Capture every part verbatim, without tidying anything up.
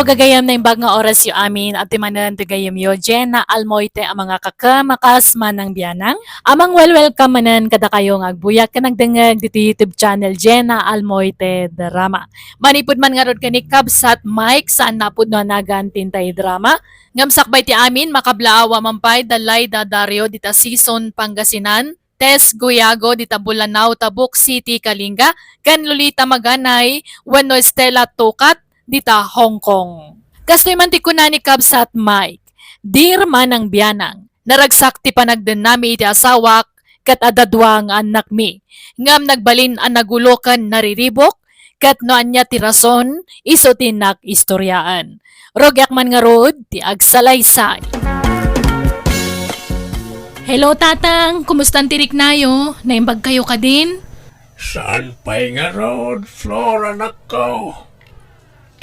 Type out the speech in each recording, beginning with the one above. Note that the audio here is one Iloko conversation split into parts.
Gagayem, naimbag nga orasyo amin, adtoy manen ti gayyemyo, Jenna Almoite a mangakakem a kas manang bianang. Amang well welcome manen kadakayo nga agbuyak ken agdengngeg ditoy YouTube channel Jenna Almoite Drama. Manipud man ngarud ken ni Kabsat Mike, saan napudno a nagan ti intay drama. Ngem sakbay ti amin, makablaawa man pay da Laida Dario dita Sison, Pangasinan, Tess Guyago dita Bulanao, Tabuk City, Kalinga, ken Lolita Maganay wenno Stella Tukat dita Hong Kong. Kastoy man ti kuna ni Kabsat Mike, "Dear manang bianang, naragsak ti panagdennami iti asawak ket adda dua nga annakmi, ngem nagbalin a nagulo ken nariribuk, ket no ania ti rason, isu ti innak istoriaan. Rugiak man ngarud ti agsalaysay." Hello, Tatang. Kumustan ti riknayo? Naimbag kayo kadin? Saan pay ngarud, Flor, anakko?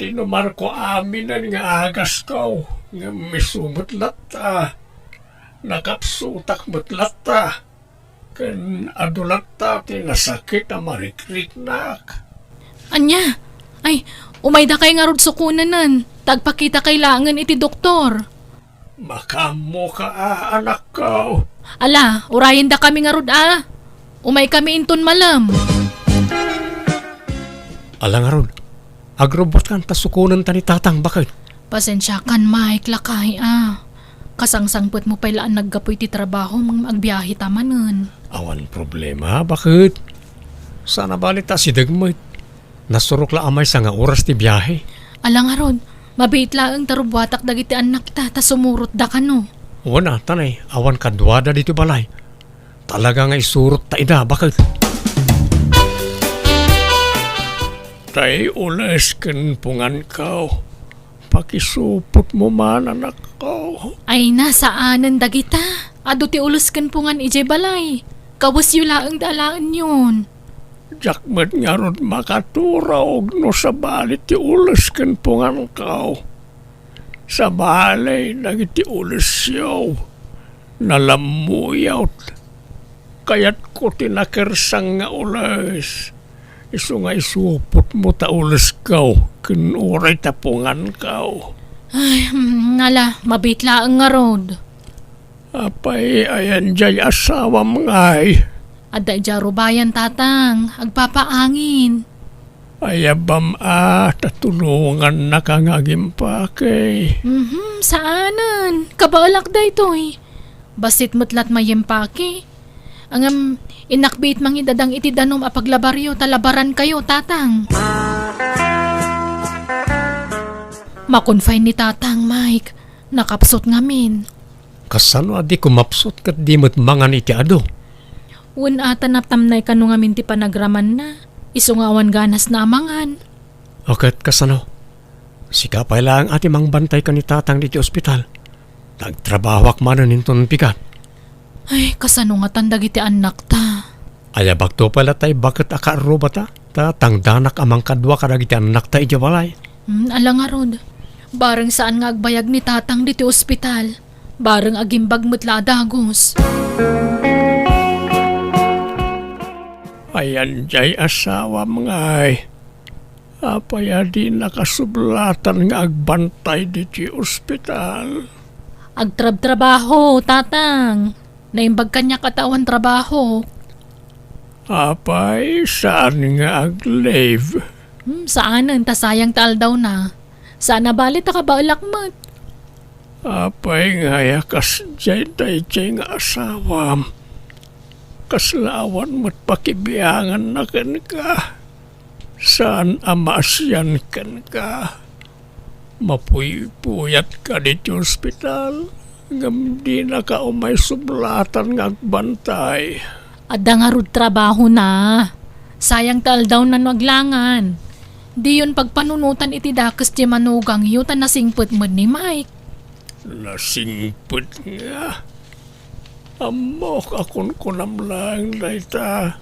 Tinumarko aminen nga agasko, ngem isu met latta. Nakapsutak met latta. Ken adu latta ti nasakit a marikriknak. Ania? Ay, umaydakay ngarud sukonanen, ta agpakitakay laengen iti doktor. Makaammoka a, anakko. Ala, urayendakami ngarud a. Umaykami inton malem. Ala ngarud, agrubbuatkan ta sukonenta ni Tatang, baket. Pasensiakan, Mike, lakay a. Kasangsangpetmo pay la a naggapu iti trabahom ngem agbiaheta manen. Awan problema, baket. Saan a bale ta asideg met. Nasurok la a maysa nga oras ti biahe. Ala ngarud, mabiit laeng ta rubbuatak dagiti annakta ta sumurotda kano. Wen a, tanay, awan kaduada ditoy balay. Talaga nga isurotta ida, baket. Tay ules ken punganko, pakisupotmo man, anakko. Ay, na, saanen dagita. Adu ti ules ken pungan idiay balay. Kawesyo laeng ti alaenyon. Diak met ngarud makaturog no sabali ti ules ken punganko. Sabali dagiti ulesyo, nalammuyot. Kayatko ti nakersang nga ules. Isu nga isupotmo ta ulesko ken uray ta punganko. Ay, mm, ala, mabiit laeng ngarud. Apay, ayan jay asawam ngay? Adda idiay rubayan, Tatang. Agpapaangin. Ayabam a, ta tulongannaka nga agimpake. Mhm, saanen. Kabaelak daytoy. Bassit met la't mayimpake. Ngem, innak biit mangidadang iti danum a paglabaryo ta labarankayo, Tatang. Makunfine ni Tatang, Mike. Nakapsut ngamin. Kasano a di kumapsut ket di met mangan iti adu? Wen a, ta natamnay kano ngamin ti panagramanna. Isu nga awan ganasna a mangan. O ket kasano? Sika pay laeng a ti mangbantay ken ni Tatang ditoy ospital. Nagtrabahoak manen inton bigat. Ay, kasano ngatan dagiti annakta? Ayabakto pay latta ibaket a kaarrubata, ta tangdanak a mangkadua kadagiti annakta idiay balay. Hmm, ala ngarud. Bareng saan nga agbayag ni Tatang ditoy ospital. Bareng agimbag met la a dagus. Ayan jay asawam ngay. Apay a di nakasublatan nga agbantay ditoy ospital? Agtrabtrabaho, Tatang. Naimbag kaniak a ta awan trabaho. Apay, saan nga ag-leave? Hmm, saanen, ta sayang ta aldawna. Saan a bale ta kabaelak met. Apay ngay a kasdiay daydiay nga asawam? Kasla awan met pakibianganna kenka. Saan a maasian kenka. Mapuypuyatka ditoy ospital, ngem dinaka umay sublatan nga agbantay. Adda ngarud trabahona. Sayang ta aldawna no aglangan. Diyon pagpanunotan iti dakes ti manugangyo ta nasingpet met ni Mike. Nasingpet nga? Ammok a kunkunam laeng dayta.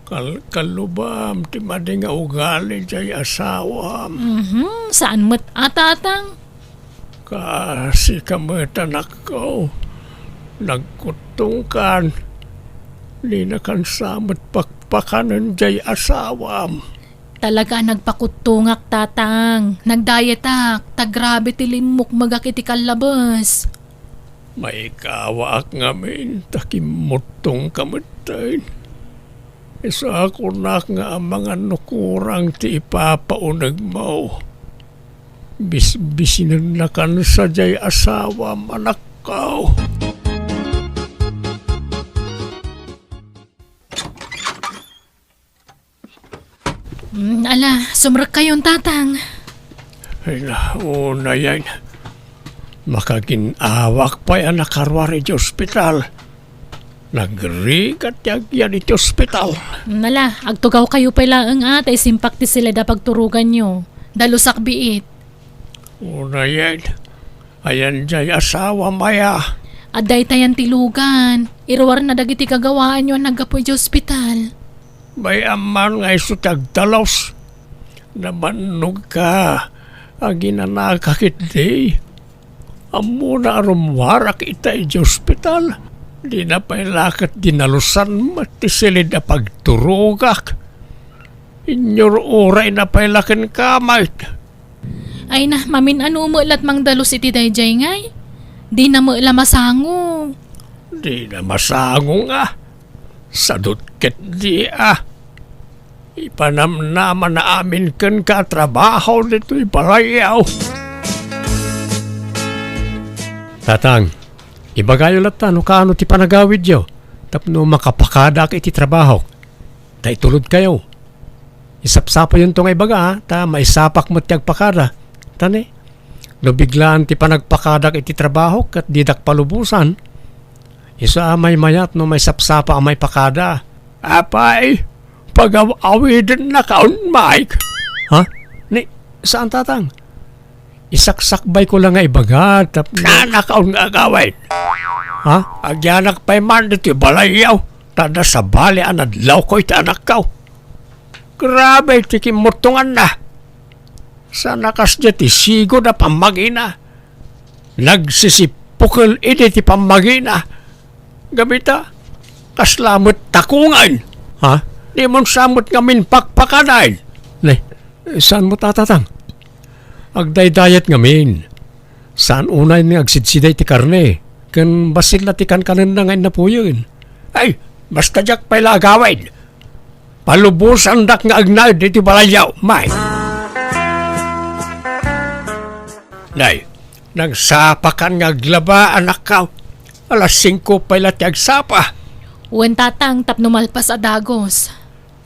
Kalkalubam ti madi nga ugali jay asawam. Mhm, saan met a, Tatang? Kasika met, anakko. Nagkuttongkan. Dinakan sa met pakpakanen jay asawam. Talaga a nagpakuttongak, Tatang. Nagdayetak, ta grabe ti limmukmegak iti kallabes. Maikawaak ngamin ta kimmuttongka metten. Isu a kunak nga amangan no kurang ti ipapaunegmo. Bisbisinennakan sadiay asawam, anakko. Mm, ala, sumrekkayon, Tatang. Ay, na, unayen. Makagin-awak pay a nakaruar iti ospital. Nagrigat ti agyan iti ospital. Mm, ala, agtugawkayo pay laeng a, ta isimpak ti siled a pagturoganyo. Dalusak biit. Unayen, ayan jay asawam aya? Adda itayan ti lugan. Iruarna dagiti gagawaanyo a naggapu iti ospital. Bay-am man nga isu ti agdalus. Nabannogka, aginanaka ketdi. Ammona a rummuarak ita iti ospital. Dina pay la ket dinalusan met ti siled a pagturogak. Inyur-urayna pay la kenka met. Ay na, mamin-ano met la ti mangdalus iti daydiay ngay? Dina met la masango. Dina masango nga. Sadut ketdi a. Ipanamnamana amin kenka a trabaho ditoy balayyo. Tatang, ibagayo latta no kaano ti panagawidyo tapno makapakadaak iti trabahok. Ta itulodkayo. Isapsapayonto nga ibaga, a, ta maisapak met ti agpakada. Ta ne, no biglaan ti panagpakadak iti trabaho ket didak palubosan, isu a maymayat no maisapsapa a maipakada. Apay, pagaw-awidennakaon, Mike. Ha? Ni, saan, Tatang? Isaksakbayko la nga ibaga, tapno Saannakaon nga agawid. Ha? Agyanak pay man ditoy balayyo. Ta adda sabali a nadlawko iti anakko. Grabe ti kimmuttonganna. Saan a kasdiay ti sigud a pammagina. Nagsisipukel idi ti pammagina. Gapu ta, kasla met takongen. Ha? Dimon sa met ngamin pakpakadaen. Ne, saan met, Tatang? Agdaydayat ngamin. Saan unay nga agsidsida iti karne, ken bassit la ti kankanenna nga innapuyen. Ay, basta diak pay la agawid. Palubosandak nga agnaed iti balayyo, Mike. Nay, nagsapakan nga aglaba, anakko. Alas singko pay la ti agsapa. Wen, Tatang, tapno malpas a dagus.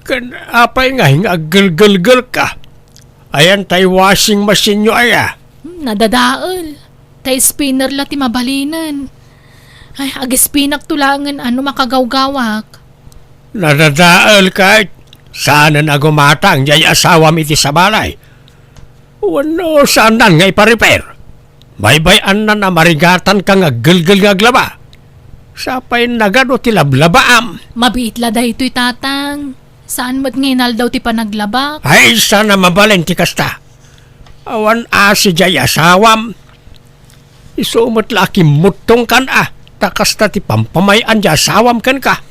Ken apay nga, nga aggelgelgelka? Ayan tay washing machine-yo aya? Hmm, nadadael. Tay spinner la ti mabalinen. Ay, agispinakto laengen a no makagawgawak. Nadadael ket saanen a gumatang jay asawam iti sabali. Wenno, saannan nga iparepair? Baybay-annan a marigatanka nga aggelgel nga aglaba. Sapay nagadu ti lablabaam. Mabiit la daytoy, Tatang. Saan met nga inaldaw ti panaglabak? Ay, saan a mabalin ti kasta. Awan asi jay asawam. Isu met la a kimmuttongkan a, ta kasta ti pampamay-an ti asawam kenka.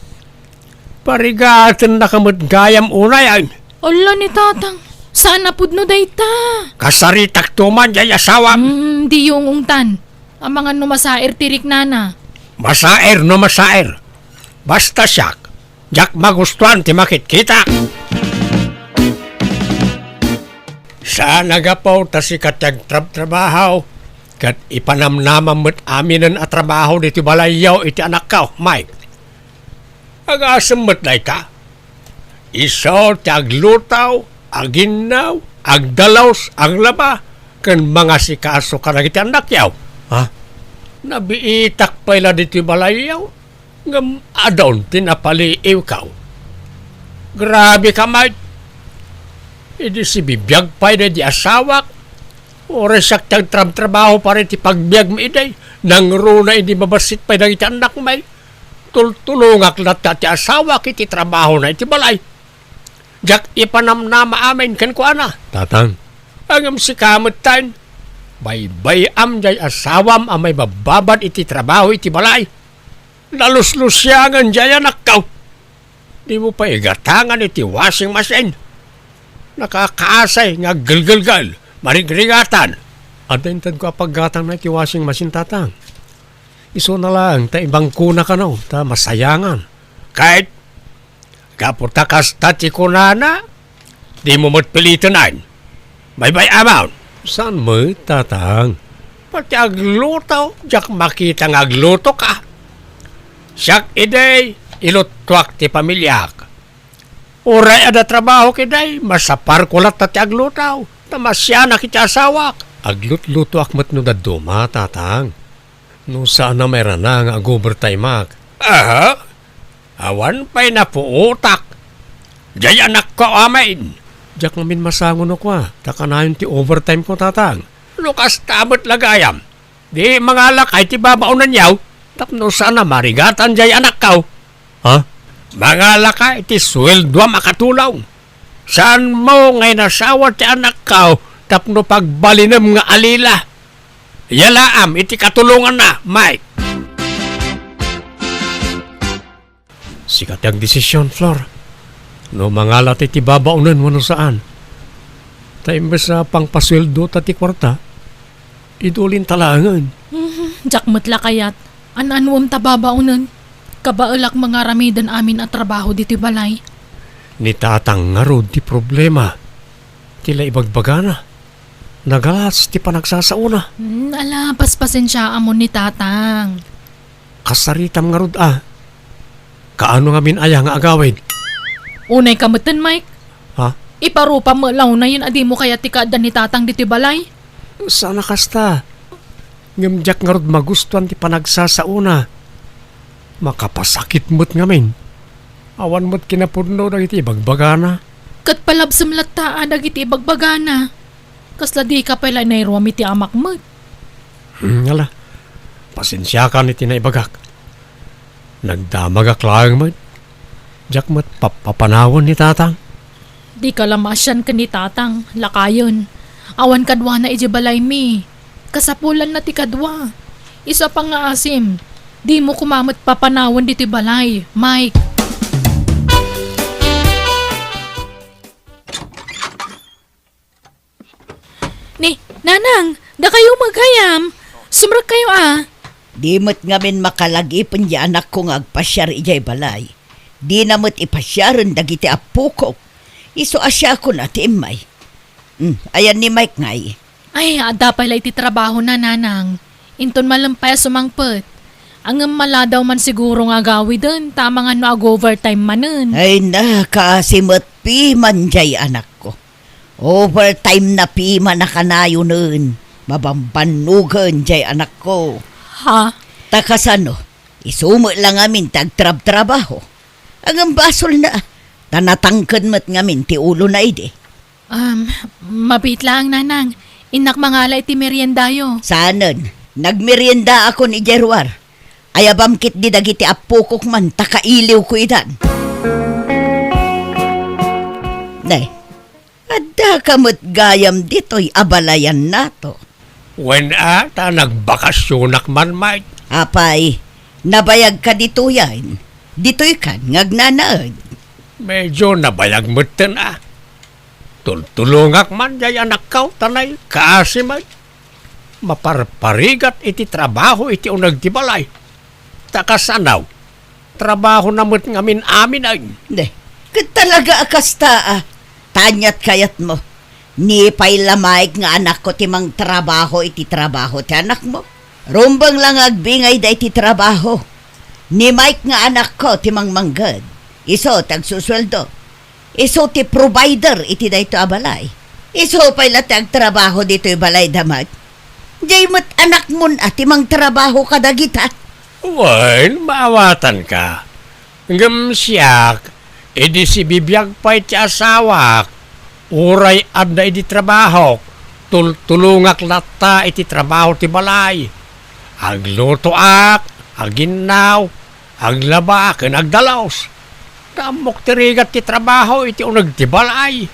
Parigatennaka met gayam unayen. Ala ni Tatang, saan a pudno dayta. Kasaritakto man jay asawam. Hmm, diyo ungungtan. Amangan no masaer ti riknana. Masaer no masaer. Basta siak, diak magustuan ti makitkitak. Saan a gapu ta sika ti agtrabtrabaho, ket ipanamnamam met aminen a trabaho ditoy balayyo iti anakko, Mike. Agasem met dayta. Isu ti agluto, aginnaw, agdalus, aglaba, ken mangasikaso kadagiti annakyo. Ha? Nabiitak pay la ditoy balayyo, ngem adun ti napaliiwko. Grabe ka met. Idi sibibiag pay daydi asawak, uray siak ti agtrabtrabaho para iti pagbiagmi idi, nangruna idi mabassit pay dagiti annakmi. Tultulongak latta ti asawak iti trabahona iti balay. Diak ipanamnama amin kenkuana. Tatang. Ngem sika metten, baybay-am jay asawam a maibabbabad iti trabaho iti balay. Naluslusiangen jay anakko. Dimo pay igatangan iti washing machine. Nakakaasay nga aggelgelgel, marigrigatan. Adda intedko a paggatangna iti washing machine, Tatang. Isuna laeng ta ibangkona kano, ta masayangan. Ket gapu ta kasta ti kunana, dimo met piliten, ay. Baybay-amon. Saan met, Tatang? Pati agluto, diak makita nga aglutoka. Siak idi, iluttuak ti pamiliak. Uray adda trabahok idi, masaparko latta ti agluto, ta masianak iti asawak. Aglutlutoak met no dadduma, Tatang. No saan a mairana nga ag-overtimeak. Aha. Awan pay napuotak. Jay anakko amin. Diak ngamin masango no kua, ta kanayon ti overtimeko, Tatang. No kasta met la gayam, di mangalaka iti babaonenyo, tapno saan a marigatan jay anakko. Ha? Mangalaka iti sueldoam a katulong. Saanmo nga inasawa ti anakko tapno pagbalinem nga alila. Yalaam iti katulonganna, Mike. Sika ti agdesisyon, Flor. No mangala ti, ti babaonen wenno saan. Ta imbes a pangpasueldo ta ti kuarta, idulinta laengen. Mhm, diak met la kayat. An-anuem ta babaonen? Kabaelak nga aramiden amin a trabaho ditoy balay. Ni Tatang ngarud ti problema. Ti la ibagbagana. Nagalas ti panagsasaona. Hmm, ala, paspasensiaamon ni Tatang. Kasaritam ngarud a. Kaano ngamin aya nga agawid? Unay ka metten, Mike. Ha? Iparupam met la unayen a dimo kayat ti kaaddan ni Tatang ditoy balay. Saan a kasta. Ngem diak ngarud magustuan ti panagsasaona. Makapasakit met ngamin. Awan met kinapudno dagiti ibagbagana. Ket palabsem latta a dagiti ibagbagana. Kasla dika pay la inayruam iti amak met. Hmm, ala, pasensiakan iti naibagak. Nagdamagak laeng met. Diak met pap-, papanawen ni Tatang. Dika la maasian ken ni Tatang, lakayen. Awan kaduana idiay balaymi. Kasapulanna ti kadua. Isu a pangngaasim, dimo koma met papanawen ditoy balay, Mike. Ni, Nanang, dakayo met gayam. Sumrekkayo a. Di met ngamin makalagipen ti anakko nga agpasiar idiay balay. Dina met ipasiaren dagiti appokok. Isu a siakon a ti immay. Hmm, ayan ni Mike ngay? Ay, adda pay la iti trabahona, Nanang. Inton malem pay a sumangpet. Ngem maladaw man siguro nga agawiden, ta amangan no ag-overtime manen. Ay na, kaasi met piman jay anakko. Overtime na piman a kanayonen, mabambannogen jay anakko. Ha? Ta kasano, isu met la ngamin ti agtrabtrabaho. Ngem basolna, ta natangken met ngamin ti ulona idi. Um, mabiit laeng, Nanang. Innak mangala iti meriendayo. Saanen, nagmeriendaakon idiay ruar. Ayabam ketdi dagiti appokok man ta kailiwko idan. Ne, addaka met gayam ditoy a balayannato. Wen a, ta nagbakasionak man, Mike. Apay, nabayagka ditoyen? Ditoykan nga agnanaed? Medyo nabayag metten a. Tultulongak man jay anakko, ta nay, kaasi met. Maparparigat iti trabaho iti uneg ti balay. Ta kasano, trabahona met ngamin amin, ay. Ne, ket talaga a kasta a. Ta aniat kayatmo? Ni pay la Mike nga anakko ti mangtrabaho iti trabaho ti anakmo. Rumbeng la nga agbingayda iti trabaho. Ni Mike nga anakko ti mangmangged. Isu ti agsusueldo. Isu ti provider iti daytoy a balay. Isu pay la ti agtrabaho ditoy balayda met. Diay met anakmon a ti mangtrabaho kadagita. Wen, maawatanka. Ngem siak, idi sibibiag pay ti asawak, uray adda idi trabahok, tultulongak latta iti trabaho ti balay. Aglutoak, aginnaw, aglaba ken agdalos. Ta ammok ti rigat ti trabaho iti uneg ti balay.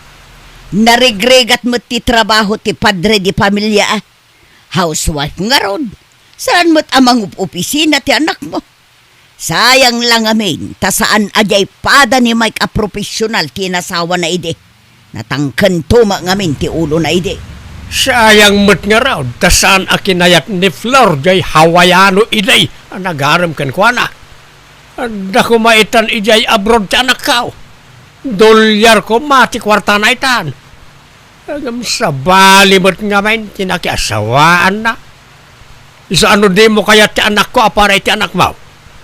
Narigrigat met ti trabaho ti padre di pamilia, a. Housewife ngarud. Saan met a mangup-opisina ti anakmo. Sayang la ngamin, ta saan a diay pada ni Mike a profesional ti inasawana idi. Natangkento met ngamin ti ulona idi. Sayang met ngarud, ta saan a kinayat ni Flor jay Hawaiano idi a nagarem kenkuana. Adda koma itan idiay abroad ti anakko. Dolyar koma ti kuartana itan. Ngem sabali met ngamin ti nakiasawaanna. Isu a no dimo kayat ti anakko a para iti anakmo,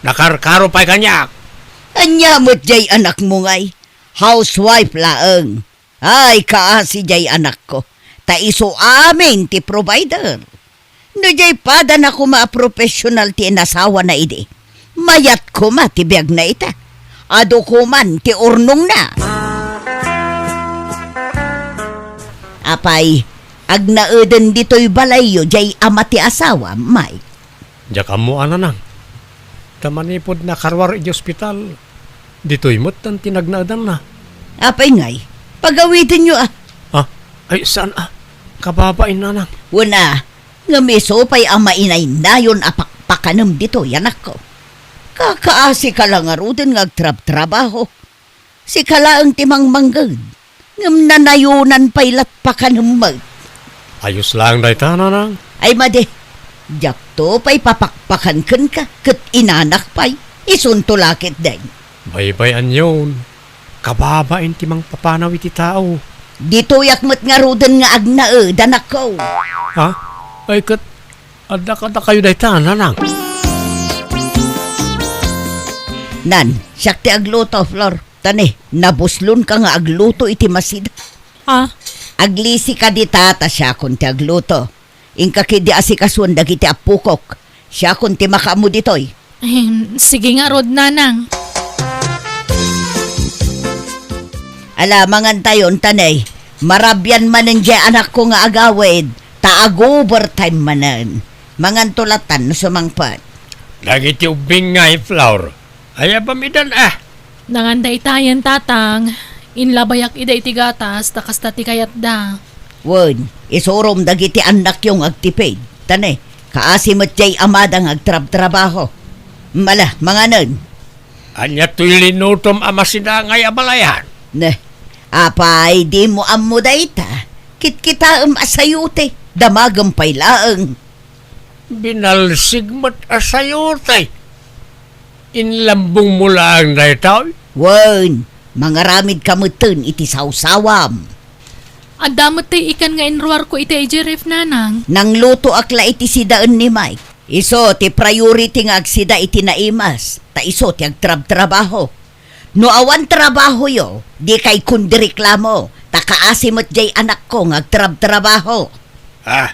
nakarkaro pay kaniak. Ania met jay anakmo ngay? Housewife laeng. Ay, kaasi jay anakko. Ta isu amin ti provider. No jay padana koma a professional ti inasawana idi, mayat koma ti biagna ita. Adu koman ti urnongna. Apay, agnaeden ditoy balayyo jay ama ti asawa, Mike? Diak ammo a, Nanang. Ta manipud nakaruar iti ospital, ditoy metten ti nagnaedanna. Apay ngay, pagawidenyo a. Ah, ay, saan a? Kababain, Nanang. Wen a, ngem isu pay a mainaynayon a pakpakanem ditoy, anakko. Kakaasika la ngaruden nga agtrabtrabaho. Sika laeng ti mangmangged, ngem nanayonan pay lat pakanem met. Ayos laeng dayta, Nanang. Ay madi, diakto pay papakpakan kenka, ket inanak pay, isunto la ketdin. Baybay-anyon, kababain ti mangpapanaw iti tao. Ditoyak met ngaruden nga agnaed, anakko. Ha? Ay ket, adda kadakayo dayta, Nanang. Nan, siak ti agluto, Flor. Ta ne, nabuslonka nga agluto iti masida. Ah? Aglisika dita ta siakon ti agluto. Inka ketdi asikasuan dagiti appokok. Siakon ti makaammo ditoy. Ahem, sige ngarud, Nanang. Ala, mangantayon, ta ne, marabian manen diay anakko nga agawid, ta ag-overtime manen. Manganto latan no sumangpet. Dagiti ubbing ngay, Flor. Aya bamidan a? Nangan daytayen, Tatang. Inlabayak ida iti gatas, ta kasta ti kayatda. Wen, isurom dagiti annakyo nga agtipid. Ta ne, kaasi met diay amada nga agtrabtrabaho. Mala, manganen. Ania toy linutom a masidangay a balayan? Ne, apay, dimo ammo dayta? Kitkitaem a sayote, damagem pay laeng. Binalsig met a sayote. Inlambongmo laeng daytoy? Wen, mangaramidka metten iti sawsawam. Adda met ti ikan nga inruarko iti idiay ref, Nanang. Nanglutoak la iti sidaen ni Mike. Isu ti priority nga agsida iti naimas, ta isu ti agtrabtrabaho. No awan trabahoyo, dikay kundi reklamo, ta kaasi met diay anakko nga agtrabtrabaho. Ah,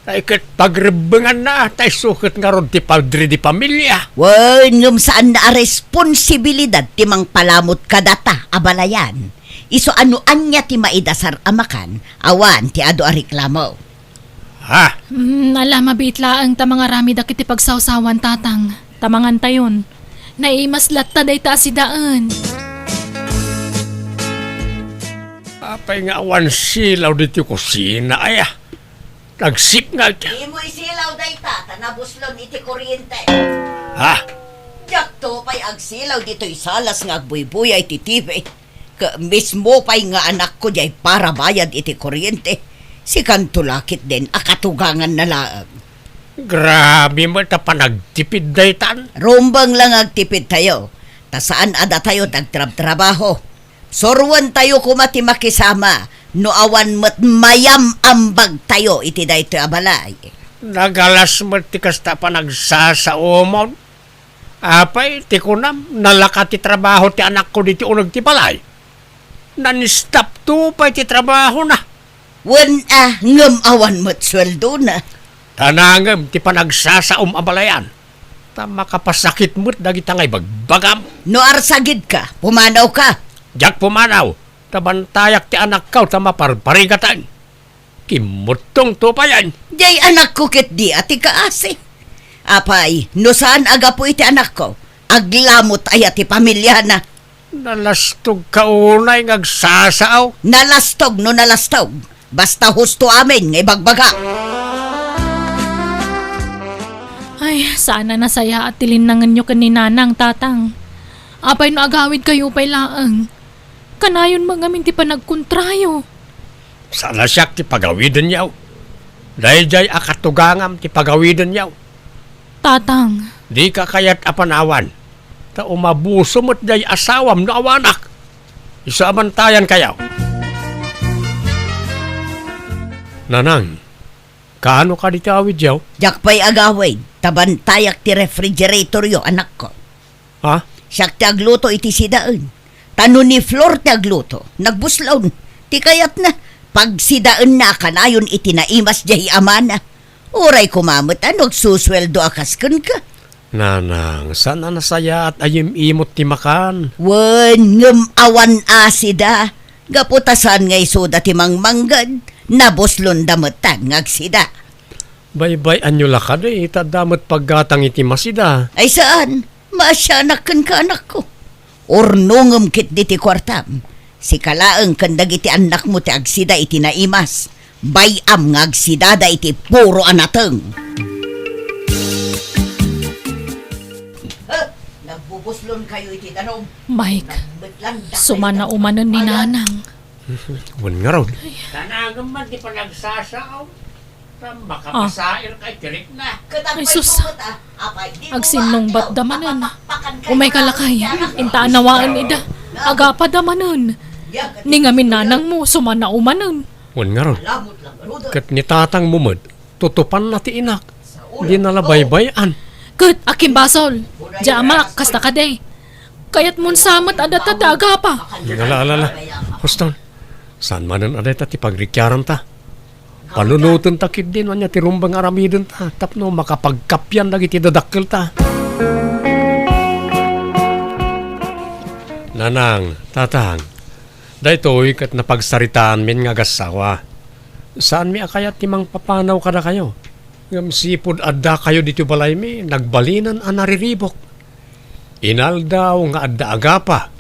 ay ket pagrebbenganna, ta isu ket ngarud ti padre di pamilia. Wen, ngem saanna a responsibilidad ti mangpalamut kadata a balayan. Isu a no ania ti maidasar a makan, awan ti adu a reklamo. Ha? Mm, ala, mabiit laeng ta mangaramid dagiti pagsawsawan, Tatang. Ta mangantayon. Naimas latta dayta a sidaen. Apay nga awan silaw ditoy kusina, aya? Nagsipnget. Dimo isilaw dayta, ta nabuslon iti kuryente. Ha? Diakto pay agsilaw ditoy salas nga agbuybuya iti T V. Ket mismo pay nga anakko diay parabayad iti kuryente. Sikanto la ketdin a katuganganna laeng. Grabe met a panagtipid daytan. Rumbeng la nga agtipidtayo, ta saan a datayo ti agtrabtrabaho. Suroentayo koma ti makisama no awan met mayam-ambagtayo iti daytoy a balay. Nagalas met ti kasta a panagsasaomon. Apay, ti kunam, nalaka ti trabaho ti anakko ditoy uneg ti balay. Nan-stop to pay ti trabahona. Wen a, ngem awan met sueldona. Ta nangem ti panagsasaom a balayan. Ta makapasakit met dagita nga ibagbagam. No arsagidka, pumanawka. Diak pumanaw, ta bantayak ti anakko ta maparparigatan. Kimmuttong to payen. Diay anakko ketdi a ti kaasi. Apay, no saan a gapu iti anakko, aglamot aya ti pamiliana? Nalastogka unay nga agsasao. Nalastog no nalastog. Basta husto amin nga ibagbaga. Ay, saan a nasayaat ti linnangenyo ken ni Nanang, Tatang. Apay no agawidkayo pay laeng. Kanayon met ngamin ti panagkontrayo. Saan a siak ti pagawidenyo. Daydiay a katugangam ti pagawidenyo. Tatang. Dika kayat a panawan. Ta umabuso met diay asawam no awanak. Isu a bantayankayo. Nanang, kaano kadi ti awidyo? Diak pay agawid, ta bantayak ti refrigeratoryo, anakko. Ha? Siak ti agluto iti sidaen. Ta no ni Flor ti agluto, nagbuslon. Ti kayatna, pagsidaenna a kanayon iti naimas diay amana. Uray koma met a no agsusueldo a kas kenka. Nanang, saan a nasayaat a yim-imot ti makan? Wen, ngem awan asida. Gapu ta saan nga isuda ti mangmangged, nabuslonda metten nga agsida. Baybay-anyo la kadi, ta adda met paggatang iti masida. Ay saan, maasianak kenka, anakko. Urnongem ketdi ti kuartam. Sika laeng ken dagiti annakmo ti agsida iti naimas. Bay-am nga agsidada iti puro a nateng. Eh, nagbubuslonkayo iti danum. Mike, sumana umanen ni Nanang. Wen ngarud. Danagem man ti panagsasaom. Makapasair kay tirikna. Ay, sus. Agsinnungbatda manen. Umayka lakay, inta a nawaen ida. Agapada manen. Ni ngamin nanangmo, sumana umanen. Wen ngarud. Ket ni tatangmo met, tutupanna ti inak. Dina la baybay-an. Ket akin basol. Diay amak, kasta kadi. Kayatmon sa met a data ti agapa. Ala, ala, ala. Huston. Saan manen a dayta ti pagrikiaranta? Panunotenta ketdi no ania ti rumbeng nga aramidenta tapno makapagkappia dagiti dadakkelta. Nanang, tatang, daytoy ket napagsaritaanmin nga agassawa. Saanmi a kayat ti mangpapanaw kadakayo. Ngem sipud addakayo ditoy balaymi, nagbalinen a nariribuk. Inaldaw nga adda agapa,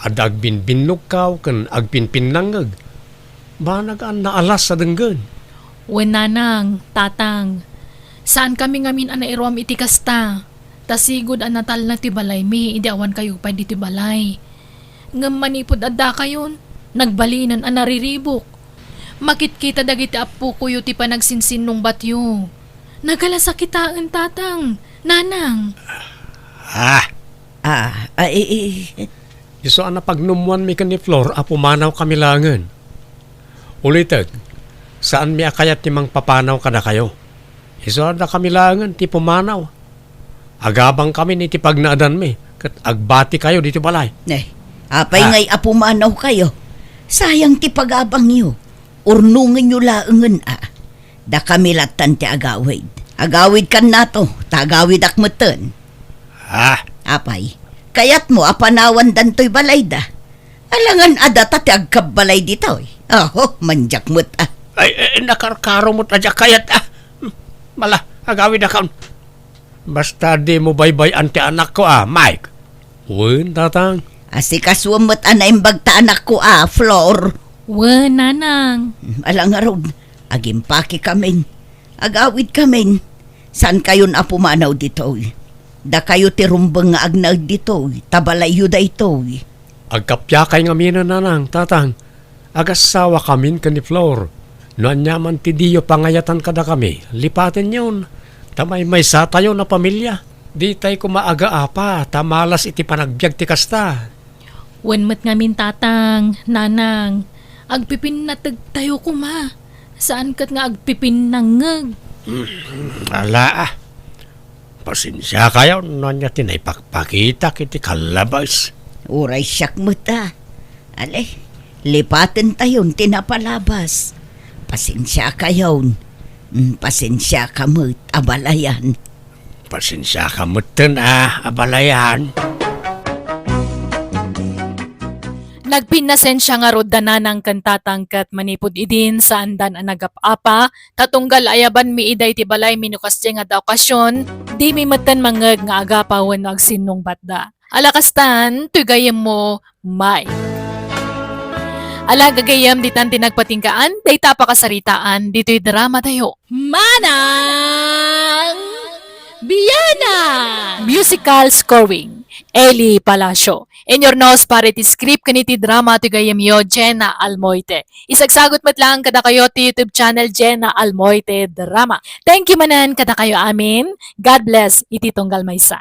adda agbinbinnugkaw ken agpinpinnangngeg. Banag a naalas a denggen. Wen nanang, tatang, saankami ngamin a nairuam iti kasta, ta sigud a natalna ti balaymi idi awankayo pay ditoy balay. Ngem manipud addakayon, nagbalinen a nariribuk. Makitkita dagiti appokoyo ti panagsinsinnungbatyo. Nagalasakitaen, tatang, nanang. Ah! Ah, ah, i-, i-, Isu a napagnummoanmi ken ni Flor a pumanawkami laengen. Ulitek, saanmi a kayat ti mangpapanaw kadakayo. Isu a dakami laengen ti pumanaw. Agabangkami iti pagnaedanmi, ket agbatikayo ditoy balay. Eh, apay ngay a pumanawkayo? Sayang ti pagabangyo. Urnongenyo laengen a. Dakami lattan ti agawid. Agawidkannato, ta agawidak metten. Ah. Apay, kayatmo a panawandan toy balayda? Alangan a data ti agkabbalay ditoy. Aho, mandiak met a. Ay, eh, nakarkaro met a diak kayat a. Hmm, mala, agawidakon. Basta dimo baybay-an ti anakko a, Mike. Wen, tatang. Asikasuem met a naimbag ta anakko a, Flor. Wen, nanang. Ala ngarud, agimpakekamin. Agawidkamin. Saankayon a pumanaw ditoy. Dakayo ti rumbeng nga agnaed ditoy, ta balayyo daytoy. Agkappiakay ngamin, nanang, tatang. Agassawakamin ken ni Flor. No aniaman ti diyo pangayatan kadakami, lipatenyon. Ta maymaysatayon a pamilia. Ditay koma agaapa ta malas iti panagbiag ti kasta. Wen met ngamin, tatang, nanang, agpipinnategtayo koma. Saan ket nga agpipinnangngeg. Hmm, ala a. Pasensiakayon no ania ti naipakpakitak iti kallabas. Uray siak met a. Ale, lipatentayon ti napalabas. Pasensiakayon. Mm, pasensiaka met, abalayan. Pasensiaka metten a, abalayan. Nagpinnasensia ngarud da nanang ken tatang ket manipud idin saandan a nagap-apa, ta tunggal ayabanmi ida iti balaymi no kasdiay nga adda okasion, dimi metten mangngeg nga agapa wenno agsinnungbatda. Ala kastan, toy gayyemmo, Mike. Ala gagayyem, ditan ti nagpatinggaan, dayta a pakasaritaan, ditoy dramatayo. Manang! Biana! Musical scoring, Eli Palacio. Inyurnos para iti script ken iti drama ti gayyemyo, Jenna Almoite. Isagsagut met laeng kadakayo ti YouTube channel, Jenna Almoite Drama. Thank you manen kadakayo amin. God bless iti tunggal maysa.